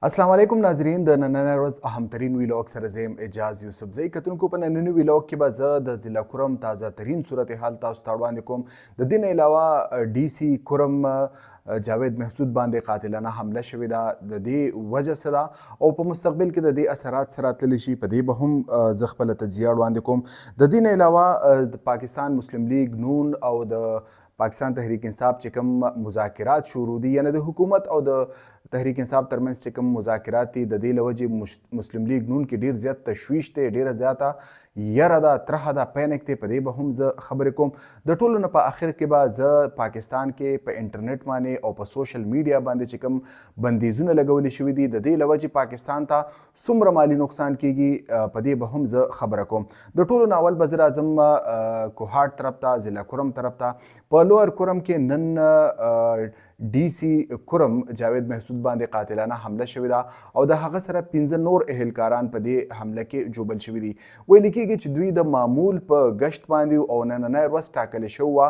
السلام علیکم ناظرین، د نننۍ ورځ اهم ترین ویلاګ سره زه یم اعجاز یوسفزی. کتونکو، په ننني ویلاګ کې به زه د ضلع کرم تازه ترین صورتحال تاسو ته وړاندې کوم. د دې نه علاوه ډي سي کرم جاوید محسود باندې قاتلانه حمله شوې ده، د دې وجه څه ده او په مستقبل کې د دې اثرات څه راتللی شي، په دې به هم زه خپله تجزیه وړاندې کوم. د دې نه علاوه د پاکستان مسلم لیګ نون او د پاکستان تحریک انصاف چې کوم مذاکرات شروع دي، یعنی د حکومت او د تحریک انصاف ترمنځ چې کوم مذاکرات دي، د دې له وجې مسلم لیګ نون کې ډیر زیات تشویش دی، ډیره زیاته یره ده، ترهه ده، پینک دی، په دې به هم زه خبرې کوم. د ټولو نه په اخر کې به زه پاکستان کې په انټرنیټ باندې او په سوشل میډیا باندې چې کوم بندیزونه لګول شوي دي، د دې له وجې پاکستان ته څومره مالي نقصان کیږي، په دې به هم زه خبره کوم. د ټولو نه اول به زه راځم کوهاټ طرف ته، ضلع کرم طرف ته. په لوئر کرم کې نن ډي سي کرم جاوید محسود باندې قاتلانه حمله شوې ده او د هغه سره 5 نور اهلکاران په دې حمله کې ژوبل شوي دي. ویل کېږي چې دوی د معمول په ګشت باندې او نننۍ ورځ ټاکل شوې وه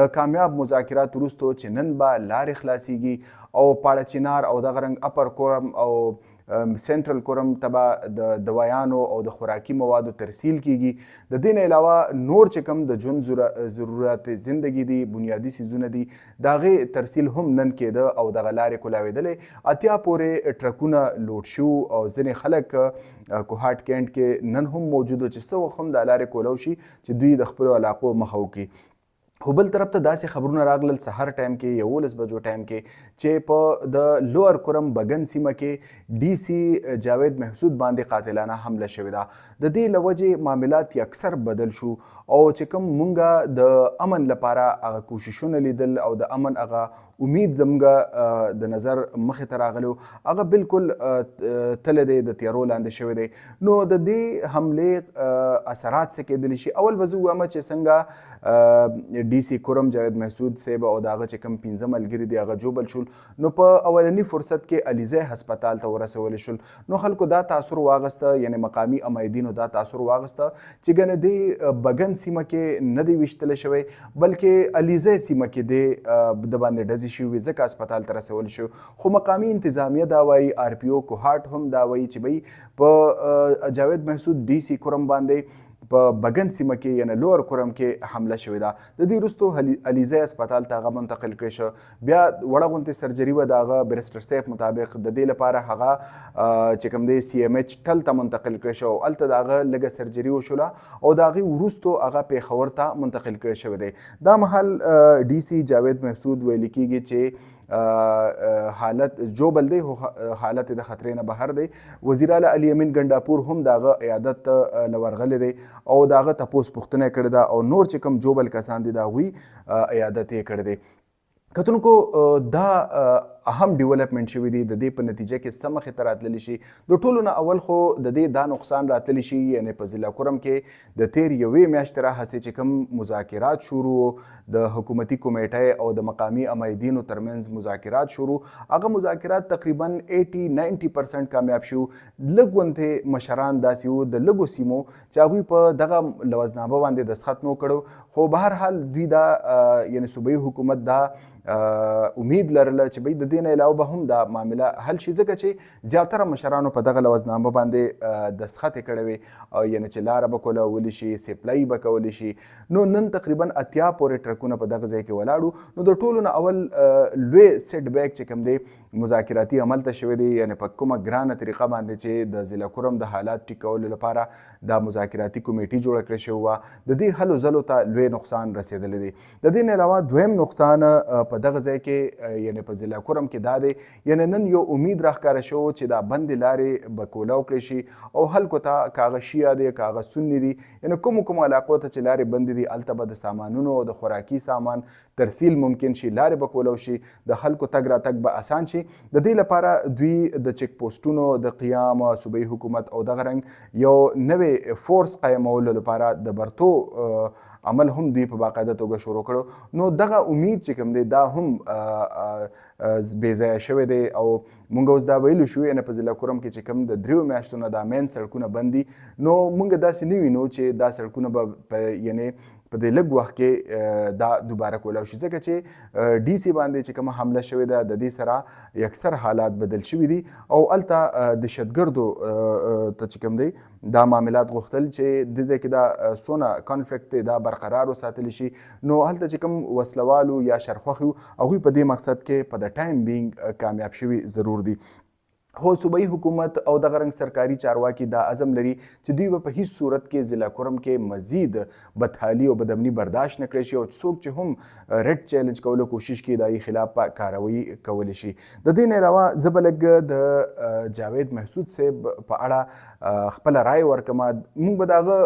د کامیاب مذاکرات وروسته چې نن به لارې خلاصیږي او پاړه چنار او دغه رنګ اپر کورم او سنټرل کورم ته به د دوایانو او د خوراکي موادو ترسیل کیږي. د دې نه علاوه نور چې کوم د ژوند ضرورت زندگی دي، بنیادي څیزونه دي، د هغې ترسیل هم نن کېده او دغه لارې کولاوېدلې. 80 پورې ټرکونه لوډ شو او ځینې خلک کوهاټ کینټ کې نن هم موجود چې څه وخت هم دا لارې کولاو شي چې دوی د خپلو علاقو مخه وکړي. خو بل طرف ته داسې خبرونه راغلل سحر ټایم کې، 11 بجو ټایم کې، چې په د لوئر کرم بګن سیمه کې ډي سي جاوید محسود باندې قاتلانه حمله شوې ده. د دې له وجې معاملات یکسر بدل شو او چې کوم مونږه د امن لپاره هغه کوششونه لیدل او د امن هغه امید زمونږ د نظر مخې ته راغلی، هغه بالکل تللی دی، د تیارو لاندې شوی دی. نو د دې حملې اثرات څه کېدلی شي؟ اول به زه ووایم چې څنګه ډي سي کرم جاوید محسود صاحب او د هغه چې کوم 5 ملګري دي، هغه ژوبل شول، نو په اولني فرصت کې علیزی هسپتال ته ورسول شول. نو خلکو دا تاثر واغسته، یعنی مقامي عمایدینو دا تاثر واغسته چې ګنې دی بګن سیمه کې نه دی ویشتل شوی، بلکې علیزی سیمه کې دی د باندې ډزې شوي، ځکه هسپتال ته رسول شو. خو مقامي انتظامیه دا وایي، آر پي او کوهاټ هم دا وایي چې بھئی په جاوید محسود ډي سي کرم باندې په بګن سیمه کې، یعنی لوئر کرم کې حمله شوې ده. د دې وروسته علیزی هسپتال ته هغه منتقل کړی شو. بیا وړه غونتې سرجري وه د هغه بیرسټر صاحب مطابق، د دې لپاره هغه چې کوم دی سي ایم ایچ ټل ته منتقل کړی شو او هلته د هغه لږه سرجري وشوله او د هغې وروسته هغه پېښور ته منتقل کړی شوی دی. دا مهال ډي سي جاوید محسود ویل کېږي چې حالت ژوبل دی، خو حالت د خطرې نه بهر دی. وزیر اعلی علي امین ګنډاپور هم د هغه عیادت له ورغلی دی او د هغه تپوس پوښتنه کړې ده او نور چې کوم ژوبل کسان دي، د هغوی عیادت یې کړی دی. کتونکو، دا اهم ډیولپمنټ شوی دی. د دې په نتیجه کې څه مخې ته راتللی شي؟ د ټولو نه اول خو د دې دا نقصان راتللی شي، یعنی په ضلع کرم کې د تیر یوې میاشتې راهسې چې کوم مذاکرات شروع، د حکومتي کمیټې او د مقامي عمایدینو ترمنځ مذاکرات شروع، هغه مذاکرات تقریبا 80 90% کامیاب شو. لږ غونتې مشران داسې وو د لږو سیمو چې هغوی په دغه لوظنامه باندې دستخط نو کړو. خو بهر حال دوی دا، یعنی صوبایي حکومت دا امید لرله چې بھئی د دې نه علاوه به هم دا معامله حل شي، ځکه چې زیاتره مشرانو په دغه لوظنامه باندې دستخط کړی وي او یعنی چې لاره به کولاولی شي، سپلای به کولی شي. نو نن تقریبا 80 پورې ټرکونه په دغه ځای کې ولاړو. نو د ټولو نه اول لوی سیټ بیک چې کوم دی، مذاکراتي عمل ته شوی دی، یعنی په کومه ګرانه طریقه باندې چې د ضلع کرم د حالات ټیک کولو لپاره دا مذاکراتي کمیټي جوړه کړې شوې وه، د دې هلو ځلو ته لوی نقصان رسېدلی دی. د دې نه علاوه دویم نقصان په دغه ځای کې، یعنی په ضلع کرم کې دا دی، یعنی نن یو امید راښکاره شو چې دا بندې لارې به کولاو کړی شي او خلکو ته، که هغه شیعه دی، که هغه سني دي، یعنی کومو کومو علاقو ته چې لارې بندې دي، هلته به د سامانونو او د خوراکي سامان ترسیل ممکن شي، لارې به کولاو شي، د خلکو تګ راتګ به اسان شي. د دې لپاره دوی د چیک پوسټونو د قیام، صوبایي حکومت او دغه رنګ یو نوې فورس قایمولو لپاره د برتو عمل هم دوی په باقاعده توګه شروع کړو. نو دغه امید چې کوم دی، دا هم بې ځایه شوی دی او مونږ اوس دا ویلی شو، یعنی په ضلع کورم کې چې کوم د دریو میاشتو نه دا مین سړکونه بند دي، نو مونږ داسې نه وینو چې دا سړکونه به په یعنی په دې لږ وخت کې دا دوباره کولاو شي، ځکه چې ډي سي باندې چې کومه حمله شوې ده، د دې سره یکسر حالات بدل شوي دي او هلته دهشتګردو ته چې کوم دی دا معاملات غوښتل چې د ځای کې دا سونه کانفلیکټ دی دا برقرار وساتل شي. نو هلته چې کوم وسلوالو یا شرخوښي، هغوی په دې مقصد کې په د ټایم بینګ کامیاب شوي ضرور دي، خو صوبایي حکومت او دغه رنګ سرکاري چارواکي دا عزم لري چې دوی به په هیڅ صورت کې ضلع کرم کې مزید بدحالي او بدامني برداشت نه کړی شي او څوک چې هم رټ چیلنج کولو کوشش کوي، د هغې خلاف به کاروایی کولی شي. د دې نه علاوه زه به لږ د جاوید محسود صاحب په اړه خپله رای ورکړم. موږ به د هغه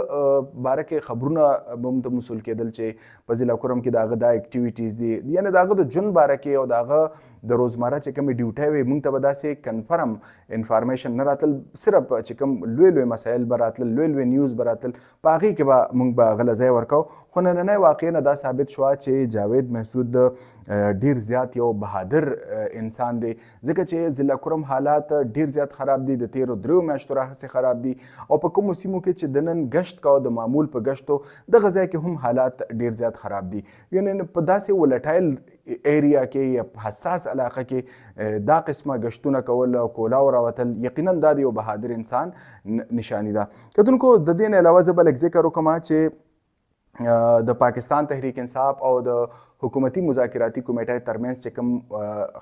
باره کې خبرونه به موږ ته موصول کېدل چې په ضلع کرم کې د هغه دا اکټیویټیز دي، یعنې د هغه د ژوند باره کې او د هغه د روزمره چې کومې ډیوټۍ وي، موږ ته به داسې کنفرم انفارمیشن نه راتل. صرف چې کوم لوی لوی مسایل به راتل، لوی لوی نیوز به راتل، په هغې کې به موږ به هغه له ځای ورکاو. خو نننۍ واقعې نه دا ثابت شوه چې جاوید محسود ډیر زیات یو بهادر انسان دی، ځکه چې ضلع کرم حالات ډیر زیات خراب دي، د تیرو 3 میاشتو راهیسې خراب دي او په کومو سیمو کې چې د نن ګشت کاو، د معمول په ګشتو دغه ځای کې هم حالات ډیر زیات خراب دي. یعنی په داسې volatile area کې یا حساس علاقه کې دا قسمه گشتونه کول او کولاو راوتل، یقینا دا د یو بهادر انسان نشانی ده. کتونکو، د دې نه علاوه زه به لږ ذکر وکړم چې د پاکستان تحریک انصاف او د حکومتي مذاکراتي کمیټې ترمنځ چې کوم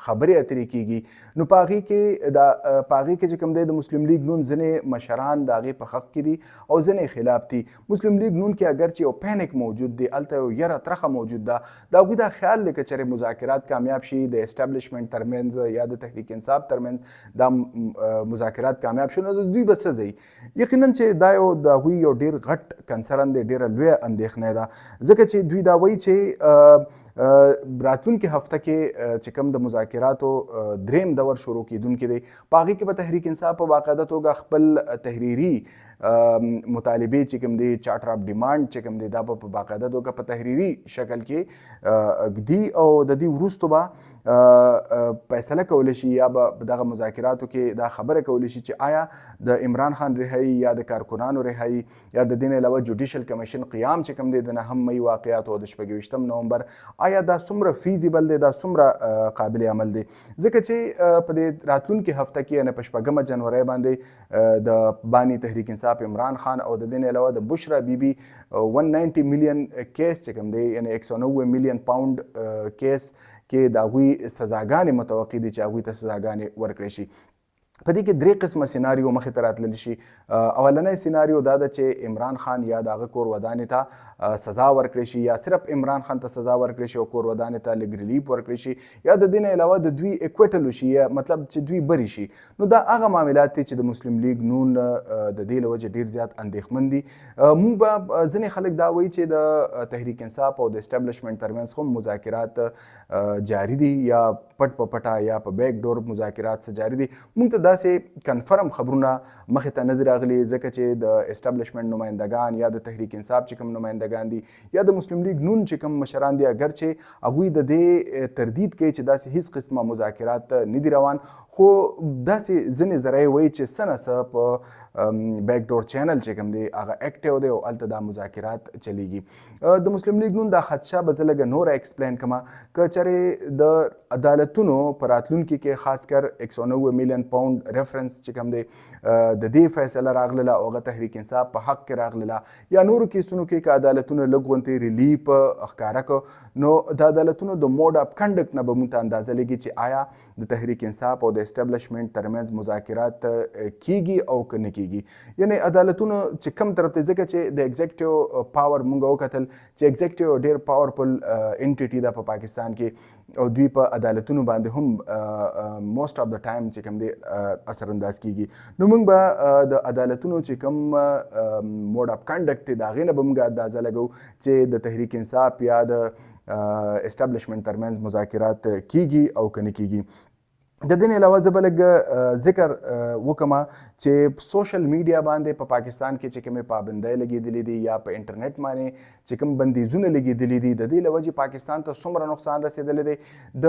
خبرې اترې کیږي، نو پاغي کې د پاغي کې چې کوم دی، د مسلم لیگ نون ځینې مشران د هغې په حق کې دي او ځینې خلاف دي. مسلم لیگ نون کې اگر چې یو پینک موجود دی، هلته یو یره ترخه موجود ده. د هغوی دا خیال دی که چېرې مذاکرات کامیاب شي د اسټابلیشمنټ ترمنځ یا د تحریک انصاف ترمنځ، دا مذاکرات کامیاب شي، نو د دوی به څه ځي؟ یقینا چې دا یو د هغوی یو ډیر غټ کنسرن دی، ډیره لویه اندېښنه ده، ځکه چې دوی دا وایي چې راتلونکي هفته کې چې کوم د مذاکراتو دریم دور شروع کیدونکی دی، په هغې کې به تحریک انصاف په باقاعده توګه خپل تحریري مطالبې چې کوم دی، charter of demand چې کوم دی، دا به په باقاعده توګه په تحریري شکل کې ږدي او د دې وروسته به فیصله کولی شي یا به په دغه مذاکراتو کې دا خبره کولی شي چې آیا د عمران خان رهایی یا د کارکنانو رهایی یا د دې نه علاوه جوډیشل کمیشن قیام چې کوم دی، د 9 مئی واقعات او د 26 نومبر، آیا دا څومره feasible دی، دا څومره قابل عمل دی؟ ځکه چې په دې راتلونکي هفته کې، یعنی په 6 جنوري باندې د بانی تحریک انصاف عمران خان او د دې نه علاوه د بشرا بی بی 190 میلیون کیس چې کوم دی، یعنی 190 میلیون پاوند کیس کې د هغوی سزاګانې متوقع دي چې هغوی ته سزاګانې ورکړې شي. په دې کې درې قسمه سیناریو مخې ته راتللی شي. اولنۍ سیناریو دا ده چې عمران خان یا د هغه کور ودانې ته سزا ورکړې شي، یا صرف عمران خان ته سزا ورکړې شي او کور ودانې ته لږ relief ورکړې شي، یا د دې نه علاوه د دوی acquittal وشي، یا مطلب چې دوی بری شي. نو دا هغه معاملات دي چې د مسلم لیګ نون د دې له وجې ډیر زیات اندېښمن دي. موږ به ځینې خلک دا وایي چې د تحریک انصاف او د اسټابلیشمنټ ترمنځ هم مذاکرات جاری دي، یا پټ په پټه یا په بیک ډور مذاکرات څه جاری دي. موږ ته داسې کنفرم خبرونه مخې ته نه دي راغلي، ځکه چې د اسټابلیشمنټ نمایندګان یا د تحریک انصاف چې کوم نمایندګان دي یا د مسلم لیګ نون چې کوم مشران دي، اگر چې هغوی د دې تردید کوي چې داسې هیڅ قسمه مذاکرات نه دي روان، خو داسې ځینې ذرایع وایي چې څه نه څه په بیک ډور چینل چې کوم دی هغه active دی او هلته دا مذاکرات چلیږي. د مسلم لیګ نون دا خدشه به زه لږه نوره explain کړم. که چېرې د عدالتونو په راتلونکي کې، خاص کر 190 میلیون پاوند reference چې کوم دی، د دې فیصله راغله او هغه تحریک انصاف په حق کې راغله، یا نورو کیسونو کې که عدالتونو لږ غونتې relief ښکاره کړ، نو د عدالتونو د mode of conduct نه به مونږ ته اندازه لګي چې آیا د تحریک انصاف او د اسټابلیشمنټ ترمنځ مذاکرات کیږي او که نه کیږي. یعنی عدالتونو چې کم طرف ته، ځکه چې د executive power مونږ وکتل چې executive ډیر powerful entity ده په پاکستان کې او دوی په عدالتونو باندې هم most of the time چې کوم دی اثر انداز کیږي، نو مونږ به د عدالتونو چې کوم mode of conduct دی، د هغې نه به مونږ اندازه لګو چې د تحریک انصاف یا د اسټابلیشمنټ ترمنځ مذاکرات کیږي او که نه کیږي. د دې نه علاوه زه به لږ ذکر وکم چې سوشل میډیا باندې په پاکستان کې چې کومې پابندۍ لګېدلې دي یا په انټرنیټ باندې چې کوم بندیزونه لګېدلي دي، د دې له وجې پاکستان ته څومره نقصان رسېدلی دی. د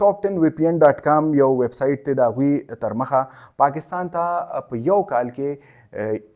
top10vpn.com یو ویب سایټ دی، د هغوی تر مخه پاکستان ته په یو کال کې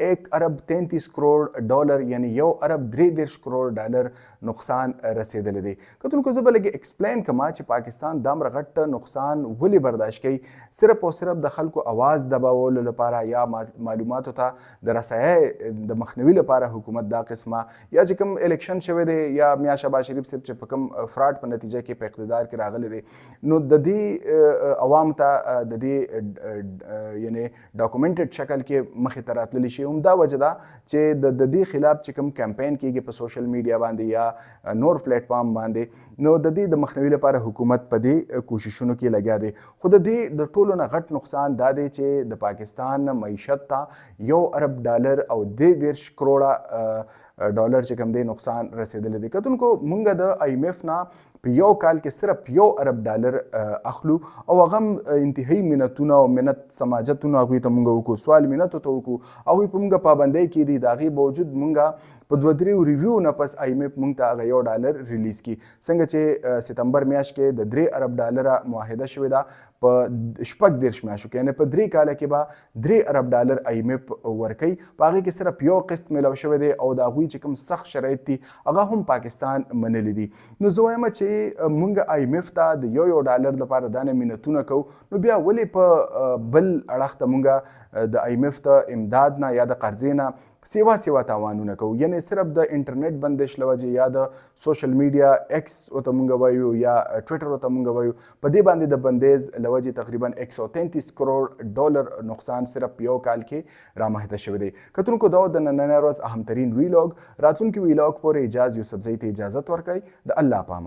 1 ارب 33 کروڑ ډالر، یعنی 1 ارب 33 کروڑ ډالر نقصان رسېدلی دی. کتونکو، زه به لږ explain کما چې پاکستان دامره غټ نقصان ولې برداشت کوي، صرف او صرف د خلکو اواز دباولو لپاره یا معلوماتو ته د رسایۍ د مخنیوي لپاره حکومت دا قسمه، یا چې کوم election شوی دی یا میا شهباز شریف صاحب چې په کوم فراډ په نتیجه کې په اقتدار کې راغلی دی، نو د دې عوام ته د دې یعنی documented شکل کې مخې ته راتللی شي. هم دا وجه ده چې د دې خلاف چې کوم کمپاین کیږي په سوشل میډیا باندې یا نور پلیټ فارم باندې، نو د دې د مخنیوي لپاره حکومت په دې کوششونو کې لګیا دی. خو د دې د ټولو نه غټ نقصان دا دی چې د پاکستان معیشت ته 1 ارب ډالر او 33 کروڑه ډالر چې کوم دی نقصان رسیدلی دی. کتونکو، مونږ د آی ایم ایف نه په یو کال کې صرف 1 ارب ډالر اخلو او هغه انتهایی منتونه او منت سماجتونه هغوی ته مونږ وکړو، سوال منتو ته وکړو، هغوی په مونږ پابندۍ کې دي. د هغې باوجود مونږ په دوه دریو review نه پس آی ایم ایف مونږ ته هغه 1 ډالر release کی. څنګه چې ستمبر میاشت کې د 3 ارب ډالر معاهده شوې ده په 36 میاشتو کې، یعنی په 3 کاله کې به 3 ارب ډالر آی ایم ایف ورکوي، په هغې کې صرف یو قسط میلاو شوی دی او د هغوی چې کوم سخت شرایط دي، هغه هم پاکستان منلي دي. نو زه وایم چې مونږ آی ایم ایف ته د یو یو ډالر لپاره دا نه منتونه کوو، نو بیا ولې په بل اړخ ته مونږ د آی ایم ایف ته امداد نه یا د قرضې نه سیوا سیوا تاوانونه کوو؟ یعنی صرف د انټرنیټ بندش له وجې یا د سوشل میډیا ایکس ورته مونږ وایو یا ټویټر ورته مونږ وایو، په دې باندې د بندیز له وجې تقریبا 133 کروڑ ډالر نقصان صرف یو کال کې رامخته شوی دی. کتونکو، دا د نننۍ ورځ اهم ترین ویلاګ. راتلونکي ویلاګ پورې اجاز یوسفزۍ ته اجازت ورکړئ. د الله په امان.